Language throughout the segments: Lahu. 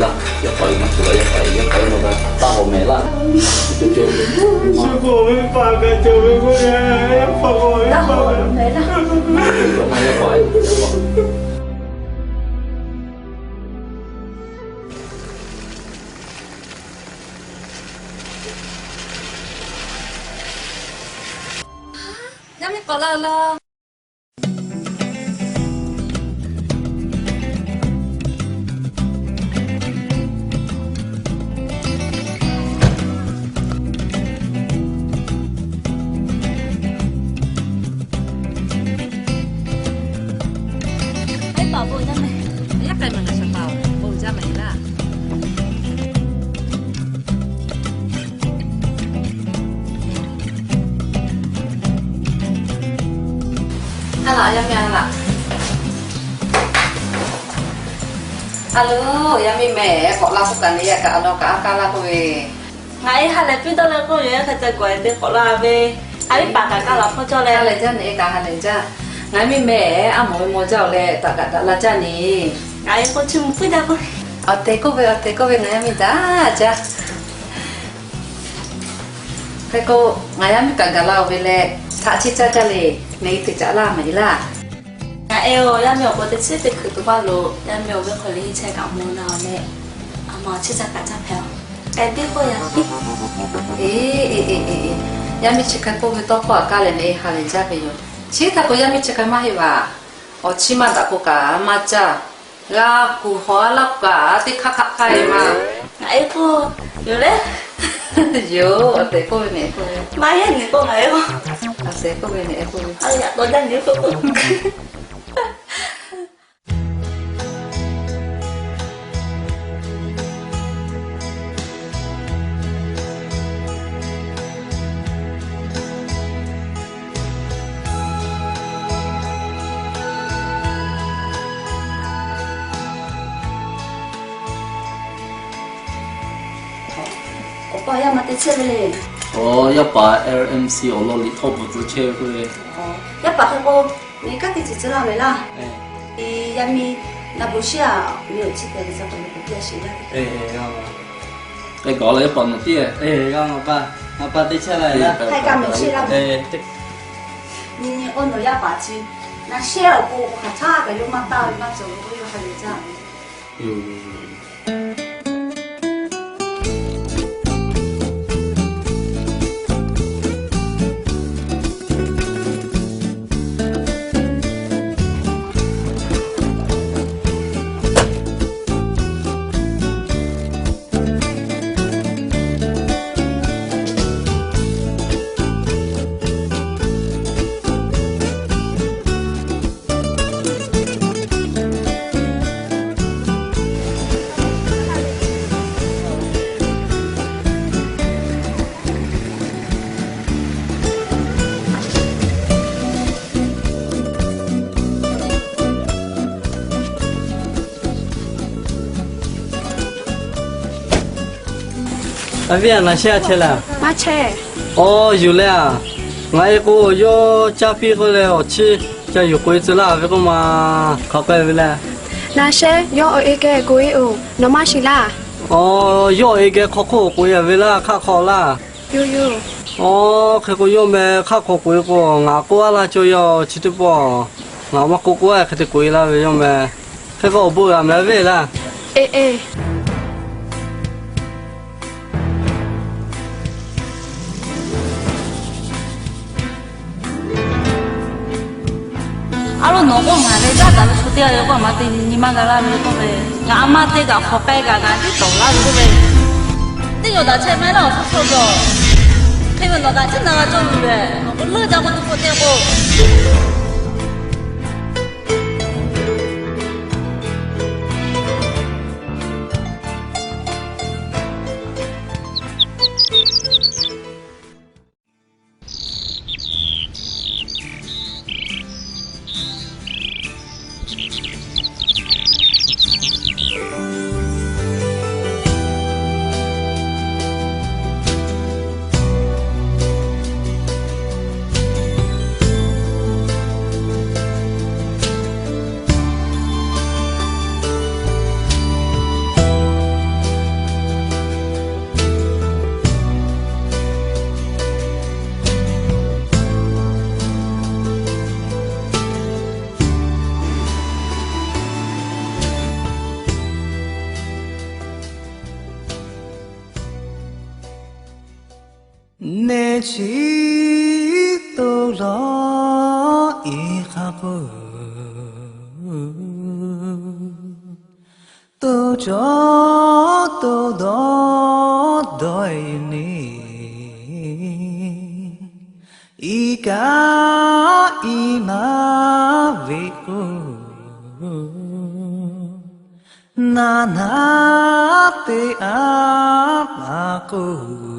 Laˇ, yaˇ paˍ-e na tuˬ laˇ, yaˇ paˍ-e, yaˇ paˍ-e nawˬ kaꞈ taˇ hawˍ mehˍ laˇ. Shu k'oˆ ve pa kaꞈ cawˬ ve k'oˆ ve, yaˇ paˍ-e, yaˇ paˍ-e. Yaˇ miˇ k'awꞈ la laˇ. Yaˇ paˍ bon jaˇ mehˍ. Yaˇ k'ai mehˍ, ngaˬ shaˍ paˍ-oˬ, bon jaˇ mehˍ laˇ. A laˬ, yaˇ miˇ a laˬ. A lo, yaˇ miˇ mehˍ k'awꞈ la k'oˆ kaꞈ, ne yaꞈ kaꞈ a law kaꞈ a kaˇ laˇ k'oˆ ve. Ngaˬ e ha lehˬ piˇ dawˇ leh k'oˆ ve, hk'e te gawˬ te k'awꞈ la ve. A viˉ paˍ kaꞈ kaˇ laˬ hpawˇ cawˇ leh. Ha lehˬ jaˇ, ne e kaꞈ ha lehˬ jaˇ. Ngaˬ miˇ mehˍ a mawˬ ve maw jaˇ-oˬ leh, taꞈ kaꞈ daꞈ la jaˇ ne. Ngaˬ e k'o chi mvuhˇ puiˉ jaˇ k'o. Awˬ tehˬ k'oˆ ve, awˬ tehˬ k'oˆ ve, ngaˬ yaˇ miˇ daꞈ jaˇ. Hk'e k'o, ngaˬ yaˇ miˇ kaꞈ gaˬ la-oˬ ve leh, htaꞈ cheˇ caˇ jaˇ le. Ngaˬ e te caꞈ laˇ maˍ e laˇ. Ngaˬ e-oˬ, yaˇ miˇ awˬ pon teˇ chiˉ teˇ hkui tuˬ paˇ lo, yaˇ miˇ awˬ viˉ hk'aw le henˇ chehˇ kaꞈ mvuh na leh, a ma awˬ chiˇ caˇ kaꞈ caˇ hpehꞈ-oˬ. K'ai teˇ pawˆ yaꞈ piˇ. Eˬ, eˬ, eˬ, eˬ, yaˇ miˇ chi hk'e k'oˆ ve tawˇ hkawˇ aꞈ kaˇ leh ne ha lehˬ jaˇ ve yoˬ. Chi htaꞈ k'o yaˇ miˇ chi hk'e maˇ heˆ vaˬ. Awˬ chiˇ maˇ daꞈ k'o kaꞈ maˇ caˇ. G'a kuˬ hawˬ a laˇ k'o kaꞈ teˇ hk'aˇ hk'aˆ k'ai ve ma. Ngaˬ e k'o, yoˬ le. Yoˬ, awˬ tehˬ k'oˆ ve ne k'oˆ ve. Maˇ heˆ ne k'o ngaˬ e k'o. Awˬ tehˬ k'oˆ ve ne k'oˆ ve. A yaꞈ k'awꞈ jaˇ ne k'oˆ k'o. Awˬ pa yaˇ ma te chehˇ ve le. Awˬ, yaˇ paˍ L M C awˬ lawn liꞈ htawˇ bvuhꞈ tcuh chehˇ ve k'oˆ ve. Yaˇ paˍ hk'e k'o, miˬ kaˉ teˇ ceuˬ tcuh laˇ ve laˇ. Yaˇ miˇ na bon shiˉ-aꞈ, miˬ awˬ chi tehꞈ ve ca k'awꞈ lo piˇ a sheˍ laˇ. K'ai gaˬ la yaˇ paˍ nawˬ tiˉ. Ngaˬ pa, ngaˬ pa te chehˇ la. K'ai kaꞈ miˬ chi laˇ. Nyi nyi k'o nawˬ yaˇ paˍ chi na shehˉ awˬ pon k'o hk'aˬ htaˇ kaꞈ yawˇ maˇ taˇ ve maˇ cawˬ ve k'o yawˇ hk'a lehˬ jaˇ ve. A viˉ-a, naˬ shehˉ a chehˇ laˇ. Maˇ chehˇ. Awˬ, yuˬ leh a. Ngaˬ e k'o yawˇ caˇ piˇ k'oˆ leh awˬ chiˇ ca yuˬ k'oꞈ e tcuh laˇ ve k'oˆ ma. Hk'aˬ k'ai ve leh. Naˬ shehˉ, yawˇ awˬ e geh k'oꞈ e-oˬ, nawˬ maˇ shiˍ laˇ. Awˬ, yawˇ awˬ e geh hk'aw hk'oˆ k'oꞈ e-a ve laˇ, hk'aˆ hk'aw laˇ. Yoˬ yoˬ. Awˬ, hk'e k'o yawˇ meh hk'aˆ hk'aw k'oꞈ e k'o, ngaˬ k'oˆ a laˇ cawˇ yaˇ-oˬ, chi teˇ pawˆ ngaˬ maˇ k'oˆ k'oˆ a, hk'e te k'oꞈ e laˇ ve yawˇ meh. Hk'e k'o awˬ bon g'a meh a ve laˇ. Eˬ eˬ. A lo nawˬ k'o ngaˬ ve caˉ daꞈ ve shu teˇ g'aˇ ve k'o a ma te nyi maˇ g'a laˇ ve k'oˆ ve, ngaˬ a ma te kaꞈ hk'awꞈ k'ai kaꞈ ngaˬ tiˉ tawˍ laˇ ve k'oˆ ve, teˇ yawˬ daꞈ chehˇ maˇ heˆ laˇ awˬ hk'aw hk'aw dawˬ. Hk'e ve nawˬ kaꞈ tiˉ na g'a cawˇ ve, nawˬ k'o leuˆ jaˇ k'o teˇ pawˆ teˇ k'o. chi to lawˬ iˉ hk'a k'o, to cawˬ to dawˇ dawˇ e ne, iˉ kaˆ iˉ maˇ ve k'o, naˬ naˉ teˇ aˉ maˇ k'oˆ,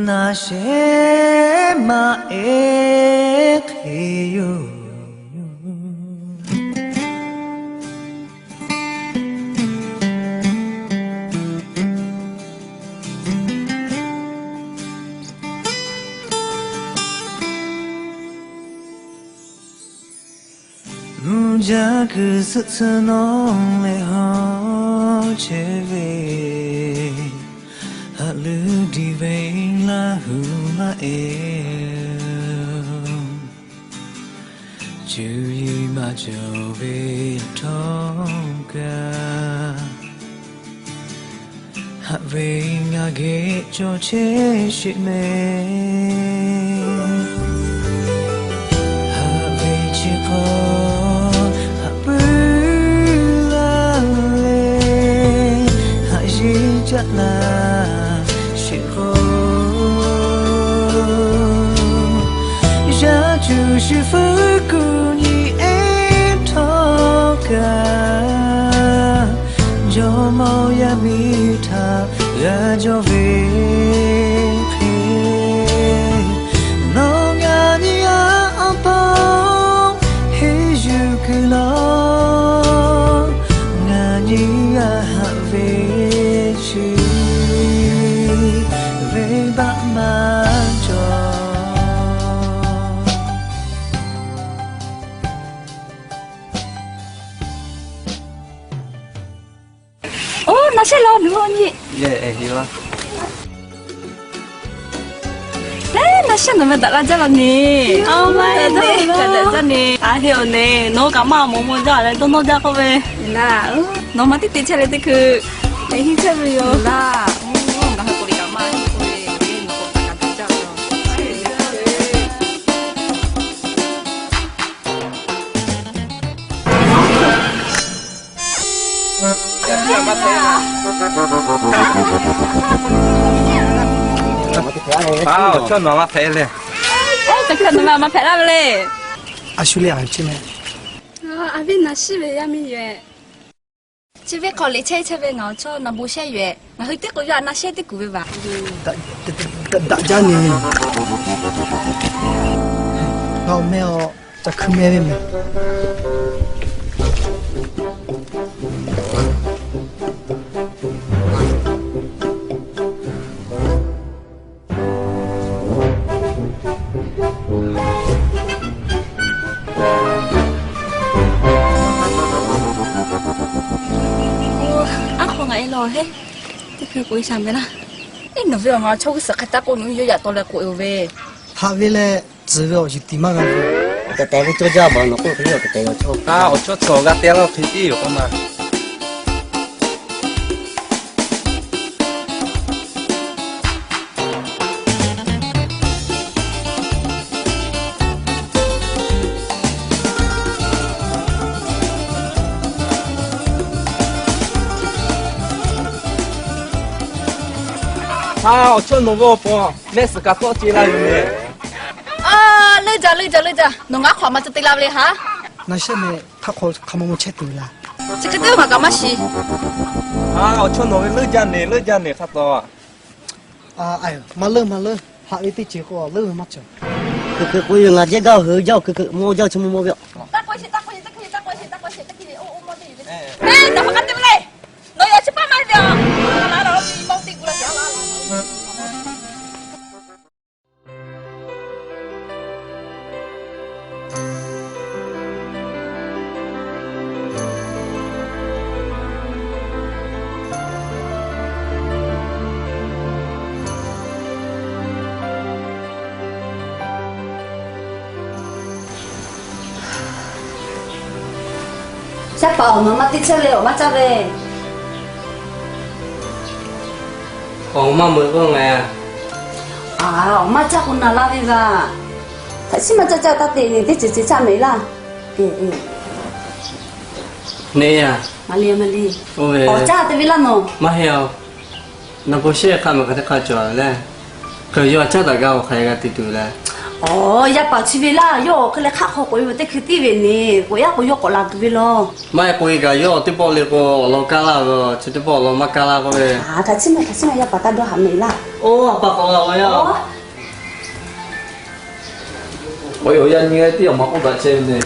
naˬ shehˍ maˇ ehˉ hk'e yoˬ. Mvuhˇ jaˇ kuiˬ suhˆ tsuhˇ nawˉ leh hawˉ chehˇ ve, haꞈ luˇ diˬ ve Laˇ huˍ maˇ e, cuˇ yiˍ maˇ cawˬ ve htawˇ kaꞈ, haꞈ ve ngaˬ geh cawˬ chehˇ sheˍ mehˍ. Haꞈ ve chi hk'aw haꞈ puiˉ laˇ ve, haꞈ yeˇ caˆ laˇ sheˍ k'o, yaˇ cuˬ shuˍ fuˉ kuˬ nyi ehˉ htawˇ kaꞈ, jawˇmawˇ yaˇ miˇ htaꞈ g'a jawˇ ve hk'e, nawˬ ngaˬ nyi aˉ awˬ hpawˇ henˇ yuˬ kuiˬ law, ngaˬ nyi g'a haꞈ ve chi venˇbaˆ maˇ cawˬ. Oˇ, naˬ shehˆ law, nawˬ hui nyi. Eˬ, naˬ shehˆ nawˬ ve daꞈ la jaˇ law ne. Daꞈ jaˇ ne. A heˆ awˬ ne, nawˬ kaꞈ maˇ mawˬ mawˬ jaˇ leh dawˇ nawˇ jaˇ k'oˆ ve. Nawˬ ma teˇ te chehˇ leh teˇ hkui hiˇ chehˇ ve yoˬ laˇ. Ngaˬ hui k'o liꞈ kaꞈ maˇ heˆ k'oˆ ve, nawˬ k'o kaꞈ daꞈ jaˇ ve yoˬ. Awˬ chawˇ nawˬ maˇ hpehꞈ le. Awˬ chawˇ nawˬ maˇ hpehꞈ laˇ ve le. A shu le, a chi mehˍ. A viˉ naˬ shehˆ ve yaˇ miˇ yoˬ. Chi ve hk'aw liꞈ chehˇ chehˇ ve ngaˬ awˬ chawˇ nawˬ bon shehˆ yoˬ. Ngaˬ hui teˇ k'oꞈ yaˇ naˬ shehˆ teˇ kuˬ ve vaˬ. Daꞈ jaˇ ne. Ngaˬ awˬ meh awˬ ca hkui meh ve mehˍ. Aˉ hk'aw ngaˬ e law heˆ. Teˇ hkui k'oꞈ e shaˍ mehˍ laˇ. Eˉ, nawˬ ve awˬ ngaˬ chaw g'uˇ suhˍ hk'e taˇ k'oˆ, nawˬ hui yawˇ yaꞈ taw leh k'oꞈ e-oˬ ve. Haꞈ ve leh tcuh ve awˬ yuˬ tiˍ maˇ g'a ve. K'awꞈ tehˬ ve cawˇ jaˇ ma nawˬ k'oˆ hk'e le, k'awꞈ tehˬ ve awˬ chawˇ. A, awˬ chawˇ tcuh g'a te laˇ hk'e tiˉ yoˬ k'o ma. Ha, awˬ chawˇ nawˬ ve awˬ pon mehˆ suhˍ kaꞈ tawˆ ce laˇ yoˬ mehˍ. A, leuˆ jaˇ, leuˆ jaˇ, leuˆ jaˇ. Nawˬ ngaˬ hk'aw ma ca te la ve le ha. Naˬ shehˆ mehˍ htaˇ hk'aw hk'a maw maw chehˇ tuˬ ve laˇ. Chi hk'e te ngaˬ kaꞈ maˇ shiˍ. Ha, awˬ chawˇ nawˬ ve leuˆ jaˇ neˬ, leuˆ jaˇ neˬ hk'a taw. A, maˇ leuˆ, maˇ leuˆ. Haꞈ ve teˇ ceuˬ k'o leuˆ ve maˇ cawˬ. Hk'e hk'e k'oˆ ve, ngaˬ jehˇ gaˇ awˬ hui jaˇ, hk'e hk'e maw jaˇ, chi maw maw ve. Shaˉ paˍ awˬ maˍ maˇ teˇ chehˇ ve awˬ maˇ caˇ ve. Awˬ maˇ meuꞈ k'oˆ ngaˬ. Aˬ, awˬ maˇ caˇ k'o na laˇ ve g'a. Htaꞈ chiˉ maˇ caˇ caˇ taˇ te, teˇ ceuˬ ceuˬ caˇ mehˍ laˇ. Neˇ yaˇ. Maˇ le, maˇ le. Awˬ caˇ te ve laˇ nawˬ. Maˇ heˆ a. Na po shehˉ hk'a meuꞈ hk'a teˇ hk'a cawˬ leh, hk'e yawˇ caˇ daꞈ gaˇ k'o hk'aˬ hk'e g'a te tuˬ leh. Aˬ, yaˇ paˍ chi ve laˇ, yawˇ hk'e leh hk'aˆ hk'aw k'oꞈ e ve teˇ hkui tiˉ ve neˇ, k'oꞈ yaˇ k'o yawˇ k'awꞈ la tuˬ ve law. Maˇ heˆ k'o e kaꞈ yawˇ teˇ pawˆ le k'o awˬ lawn kaˇ laˇ ve, chi teˇ pawˆ awˬ lawn maˇ kaˇ laˇ k'oˆ ve. Htaꞈ chiˉ maˇ, htaꞈ chiˉ maˇ, yaˇ paˍ taˇ dawˇ haꞈ mehˍ laˇ. Oˇ, a pa k'awꞈ la a yaˇ. Awˬ e awˬ yaˇ nyi g'a tiˉ awˬ ma k'oˆ daꞈ chehˇ ve le.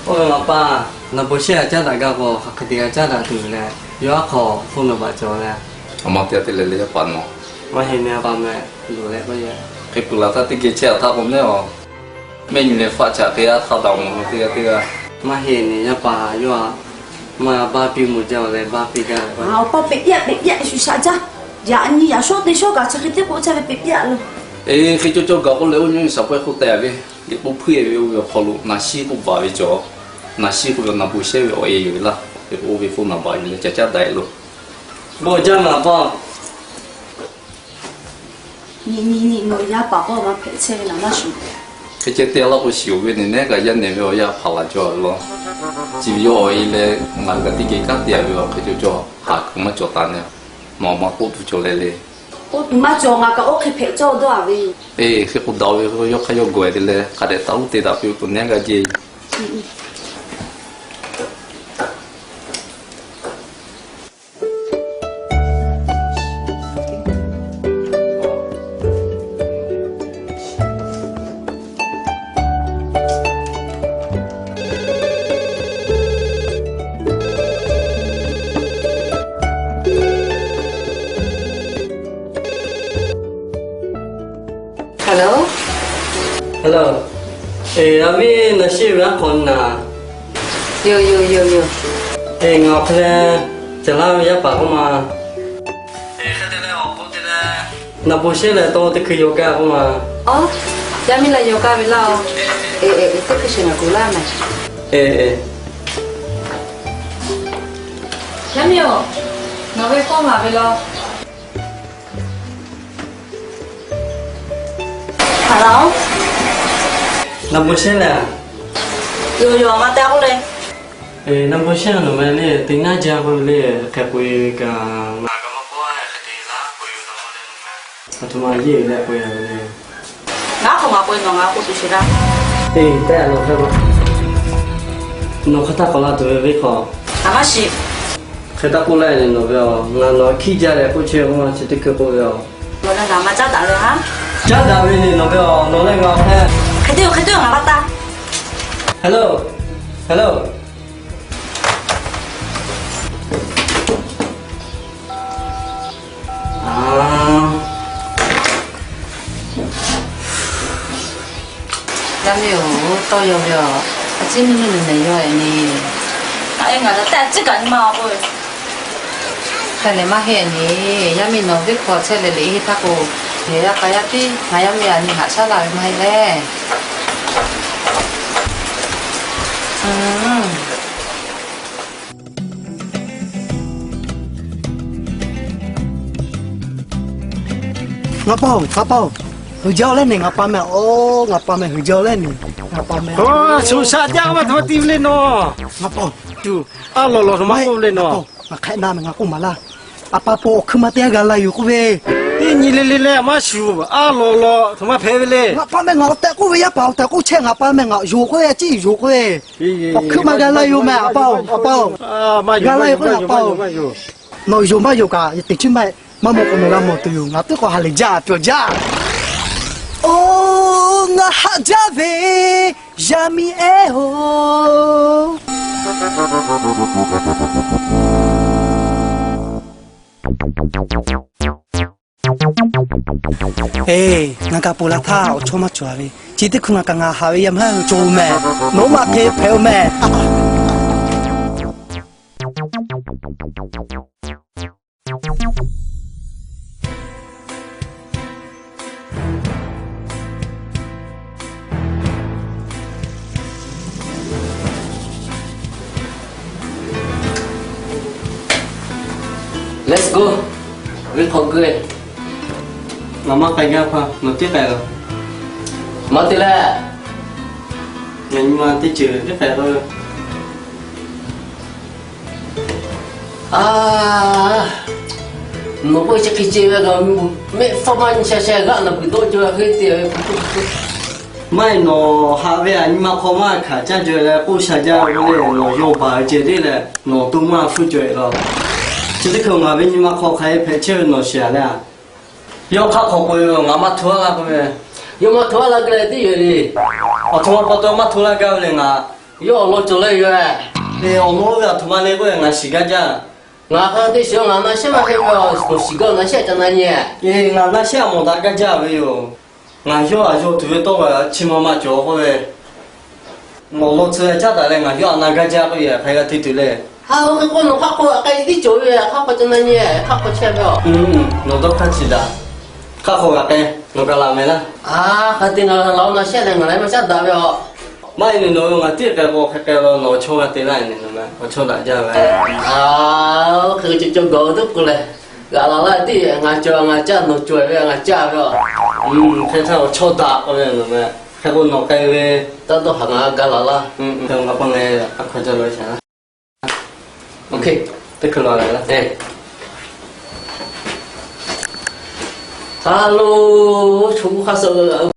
Oˇ ve a pa, na po shehˉ a caˇ daꞈ gaˇ k'o hk'aˬ hk'e te g'a caˇ daꞈ tuˬ leh, yawˇ aˉ hk'aw hpfuhˇ nawˬ baꞈ cawˬ leh. Aˬ ma te a te leh le yaˇ paˍ nawˬ. Maˇ heˆ neˇ a pa meh, loˍ leh k'oˆ yaˇ. Hk'e peuˬ laˬ htaˇ teˇ geh chehˇ a htaˇ k'o neˇ a. Mehˆ nyi leh faˆ chaꞈ hk'e a hk'a daꞈ mawˬ ve teˇ g'aˇ teˇ g'aˇ. Maˇ heˆ neˇ yaˇ paˍ, yawˇ a maˇ baˇ piˇ mawˬ jaˇ leh baˇ piˇ gaˇ ve. Awˬ pa peꞈ piˇ a, peꞈ piˇ a, shu shaꞈ jaˇ. Yaꞈ nyi yaꞈ shawˉ te shawˉ kaꞈ chi hk'e teˇ k'oˆ chehˇ ve peꞈ piˇ a lo. Eˬ, hk'e cawˇ cawˇ gaˬ k'oˆ leh oˇ nyi shaˍ pawehˇ hk'oˆ teh a ve, liꞈ k'oˆ hpuiˇ e ve oˇ ve awˬ hk'aw lo naˍ shiˉ k'oˆ baˬ ve cawˬ. Naˍ shiˉ k'oˆ ve na po shehˉ ve awˬ e yoˬ ve laˇ. Oˇ ve k'oˆ naˍ baˬ yoˬ leh ca caˇ daꞈ e lo. Bon jaˇ maˍ pa. Nyi nyi nyi, nawˬ yaˇ paˍ k'oˆ maˇ hpehꞈ chehˇ ve naˍ maˇ shuˍ. Hk'e ceh te laˇ k'o shiˍ oˬ ve neˇ nehˉ kaꞈ yaˇ nehˬ ve awˬ yaˇ hpaˍ laˬ cawˇ a ve law. Chi ve yawˇ awˬ e leh ngaˬ hui kaꞈ teˇ geh kanˉ te a ve awˬ hk'e cawˇ cawˇ haˍ kuiˬ maˇ cawˬ taˍ neˇ. Nawˬ ma k'oˆ tuˬ cawˬ leh le. K'oˆ tuˬ maˇ cawˬ, ngaˬ kaꞈ oˇ hk'e hpehꞈ cawˇ dawˇ a ve. Eˬ, hk'e k'o daꞈ ve k'o yawˇ hk'aˇ yawˇ gawˬ e te leh hk'a dehꞈ taˍ uˉ te daꞈ piˇ tuˬ nehˉ g'a jeˇ. Hello. Hello. Eˬ, a viˉ naˍ shiˉ ve aˉ hk'aw naˍ. Yoˬ yoˬ yoˬ yoˬ. Eˬ, ngaˬ awˬ hk'e leh, caˬ laˇ ve yaˇ paˍ k'oˆ ma. Eˬ, hk'e te leh awˬ k'oˆ te leh, na po shehˉ leh tawˇ teˇ hkui yaw kaˇ k'oˆ ma. Aˬ, yaˇ miˇ la yaw kaˇ ve laˇ oˬ. Eˬ eˬ, teˇ hkui sheˍ ngaˬ kuˬ laˇ mehˍ. Eˬ eˬ. Yaˇ miˇ oˬ, nawˬ ve kawˇ maˍ ve law. Hk'aˬ la oˬ? Na po shehˉ leh. Yoˬ yoˬ, maˇ te k'oˆ le. Na po shehˉ nawˬ meh le, teˇ naˉ jaˇ k'oˆ ve le, hk'e k'oꞈ e ve kaꞈ ngaˬ kaꞈ maˇ k'oˆ a, hk'e te laˇ k'oꞈ e ve kaꞈ maˇ le nawˬ meh. Aˬ htoꞈ ma yeˇ ve leh k'oꞈ e ve le. Ngaˬ hk'aw maˍ k'oꞈ e nawˬ ngaˬ k'oˆ tuˬ sheˍ laˇ. Eˬ, teˇ a nawˬ hk'e, nawˬ hk'aˬ htaˇ k'awꞈ la tuˬ ve venˇ hk'aw. Aˬ maˇ shiˍ. Hk'e taˇ k'oˆ laˇ le nawˬ ve aˬ, ngaˬ nawˬ hkiˇ jaˇ leh k'oˆ chehˇ ve k'oˆ ma chi teˇ hkui k'oˆ ve aˬ. Nawˬ leh ngaˬ maˇ caˉ daꞈ ve ha. Caˉ daꞈ ve le nawˬ ve aˬ, nawˬ leh ngaˬ awˬ hk'e. Hk'e te yoˬ, hk'e te yoˬ, ngaˬ maˇ taˇ. Hello, hello. Yaˇ miˇ oˬ, tawˇ yaw ve aˬ, a ciˉ miˇ miˇ nuˬ nehˬ yaw e neˇ. Aˬ, ngaˬ hui teˇ a ciˉ kaꞈ nyi ma k'oˆ ve. Hk'e leh maˇ heˆ neˇ, yaˇ miˇ nawˬ venˇ hk'aw chehˇ leh le heˆ htaˇ k'o, yehˬ yaˇ k'a yaˇ tiˉ ngaˬ yaˇ miˇ a nyi haꞈ shaˉ la ve maˇ heˆ leh. Ngaˬ pa oˬ, ngaˬ pa oˬ, huiˬ jaˇ leh neˇ ngaˬ pa meh, oˬ, ngaˬ pa meh huiˬ jaˇ leh neˇ, ngaˬ pa meh. Shu shaꞈ jaˇ maˇ htoꞈ ma te ve le nawˬ. Ngaˬ pa oˬ, a lawˬ lawˬ htoꞈ ma k'oˆ ve le nawˬ. Ngaˬ hk'e na meh ngaˬ k'oˆ maˍ laˇ. A pa po awˬ hkui ma teˇ g'aˇ g'a la yoˬ k'oˆ ve. Teˇ nyi le le leh maˇ shuˍ, a lawˬ lawˬ htoꞈ ma hpehꞈ ve le. Ngaˬ pa meh ngaˬ awˬ tehꞈ k'oˆ ve, yaˇ paˍ awˬ tehꞈ k'oˆ chehˇ, ngaˬ pa meh ngaˬ yonˍ k'oˆ ve, a ciˉ yonˍ k'oˆ ve. Awˬ hkui ma g'a la yoˬ meh, a pa oˬ, a pa oˬ. G'a la yoˬ k'oˆ ve, a pa oˬ. Nawˬ yonˍ maˇ yonˍ kaꞈ, teˇ chiˉ maˇ maˇ mawˬ k'o nawˬ g'a mawˬ tuˬ yoˬ. Ngaˬ teˇ k'awꞈ ha lehˬ jaˇ, pyaw jaˇ. Oˬ, ngaˬ haꞈ jaˇ ve, yaˇ miˇ ehˉ oˬ. Eˬ, ngaˬ kaꞈ ponˬ la htaˇ awˬ chawˇ maˇ cawˬ ve. Chi teˇ hkui ngaˬ kaꞈ ngaˬ haꞈ ve yaˇ miˇ ehˉ cawˬ meh. Nawˬ maˇ hk'e hpehꞈ oˬ meh. Let's go. Ve hk'aw geu, ngaˬ maˇ k'ai gaˇ hpaˇ, nawˬ tiˉ k'ai laˬ. Maˇ te leh, ngaˬ nyi ma teˇ ceuˬ tiˉ k'ai laˬ. A, nawˬ k'oˆ chi hk'e ceh ve kaꞈ, mehˆ hpfuhˇ maˇ nyi sha sha g'aˆ naˬ peuˬ dawˇ cawˬ ve hk'e te ve. Maˇ heˆ, nawˬ haꞈ ve a nyi ma hk'aw maˇ hkanˍ caˇ caweh leh k'oˆ sha jaˇ ve k'o le, nawˬ yawˇ baˬ ve ceh teˇ leh nawˬ to maˇ hpfuhˇ caweh laˬ. Chi teˇ hkui ngaˬ ve nyi ma hk'aw hk'aˬ hk'e hpehꞈ chehˇ ve nawˬ shiˍ a le. Yawˇ hk'aˆ hk'aw k'oꞈ-e ve, ngaˬ maˇ hto laˇ k'oˆ ve. Yawˇ maˇ hto laˇ gaˇ leh teˇ yehˬ le. Awˬ htoꞈ ma pa taw maˇ hto laˇ gaˇ ve le ngaˬ. Yawˇ awˬ lawn cawˬ leh yoˬ. Awˬ lawn ve aˬ htoꞈ ma le k'oˆ ve ngaˬ shiˍ gaˇ jaˇ. Ngaˬ hk'a teˇ shiˍ ngaˬ na shehˉ maˇ heˆ ve, nawˬ shiˍ gaˇ na shehˉ ca na nyi. Ngaˬ na shehˉ a mawˬ daꞈ gaˇ jaˇ ve yoˬ. Ngaˬ yawˇ a yawˇ tuˬ ve tawˇ g'a chi ma ma cawˬ k'oˆ ve, nawˬ lawn tcuh caˉ daꞈ leh ngaˬ yawˇ a na gaˇ jaˇ k'oˆ ve, hk'aˬ hk'e g'a te tuˬ le. Ha, oˇ hk'e k'o nawˬ hk'aˆ hk'aw hk'aˬ hk'e tiˉ cawˬ ve, hk'aˆ hk'aw ca na nyi, hk'aˆ hk'aw chehˇ ve a. Nawˬ dawˇ hk'aˇ chi daꞈ. Hk'aˆ hk'aw g'a k'ai, nawˬ kaꞈ laˬ meh laˇ. A, hk'aˬ hk'e te ngaˬ laˬ-o na shehˉ leh ngaˬ lehˬ maˇ caˉ daꞈ ve a. Maˇ heˆ, nawˬ ve ngaˬ tiˉ k'ai k'o hk'e k'ai la, nawˬ awˬ chawˇ g'a te laˇ ne, nawˬ meh awˬ chawˇ daꞈ jaˇ ve. A, oˇ hk'e cawˬ cawˬ gawˬ tuˉ k'oˆ leh, g'aꞈ laˬ laˇ tiˉ ngaˬ cawˬ ngaˬ caˇ, nawˬ cawˬ ve ngaˬ caˇ ve a. Hk'e htaˇ awˬ chawˇ daꞈ k'oˆ ve nawˬ meh. Hk'e k'o nawˬ k'ai ve, taˇ dawˇ haˍ ngaˬ ga laˬ laˇ. Ngaˬ pa ngaˬ a hk'aw ca la shaˍ. Oˇ hk'e, teˇ hkui la leh, ha lo, chaw hk'aˇ suh